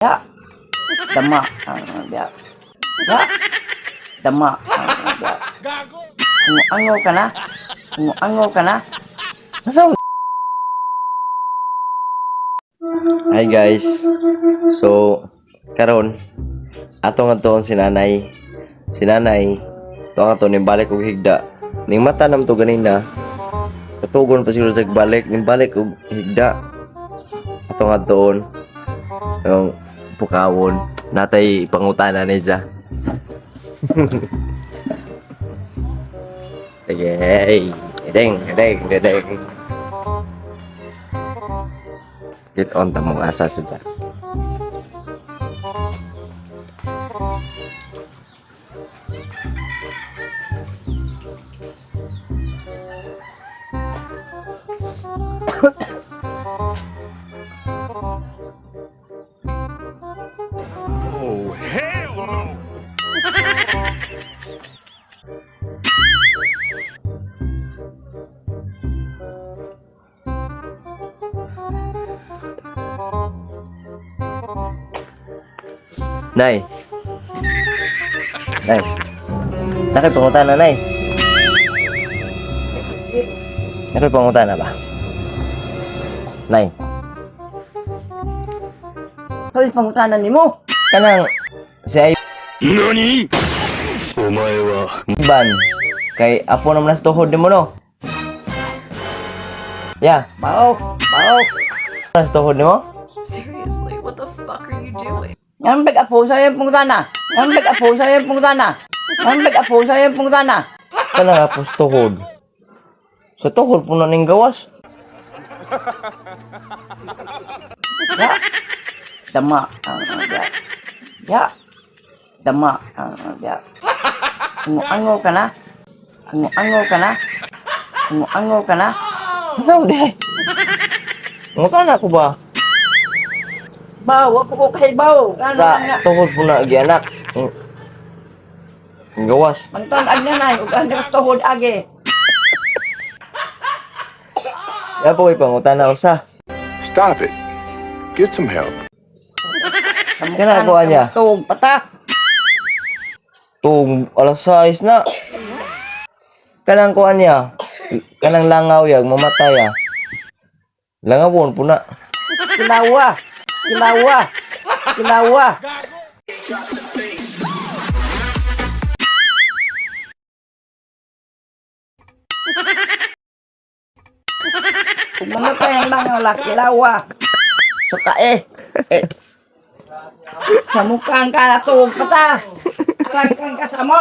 Ya. Dama. Ya. Ya. Dama. Ya. Ango-ango ka na. Ango-ango ka na. Nasa. Hi guys. So karon ato nga tuon si nanay. Si nanay to nga to ning balik og higda. Ning mata nam to ganina. Katugon pa siguro sa balik ning balik og higda. Ato nga tuon. Yung pukawon natay pangutana ni siya. Sige, hey. Deng, deng, deng. Get on ta mong asa sa siya. Oh, hell no! Nay. Nay. Nakay pangutana, Nay. Nakay pangutana ba? Nay. Sabi pangutanan nimo. Kanang si 何お前は Ivan kay apo naman nas tuhod nimo no. Ya, Bao. Bao. nas tuhod nimo? Seriously, what the fuck are you doing? Ang nag-apo sa iyong pangutana. Ang nag-apo sa iyong pangutana. Ang nag-apo sa iyong pangutana. Kanang apo sa tuhod. Sa tuhod po na ning gawas. Ya. Dama. Ya. Ya. Dama. Ya. Ango-ango ka na. Ango-ango ka na. Ango-ango ka na. Asa di ay? Ngutana ko ba? Bao, wa ko kay bao. Ano Sa nga? tuhod po na gianak. Ang gawas. Mangtan-ag na nay ug ang tuhod agi. Ya po kay pangutana usa. Stop it. Get some help. Kana ko niya. Tuog pata. Tung alas 6 na. Kanang kuan niya. Kanang langaw yag mamatay ah. Langawon po na. Kilawa. Kilawa. Kilawa. Kung mamatay ang langaw la, kilawa. Suka eh. Eh. Sa mukhang ka na tuog pata. Alang kang kasamo.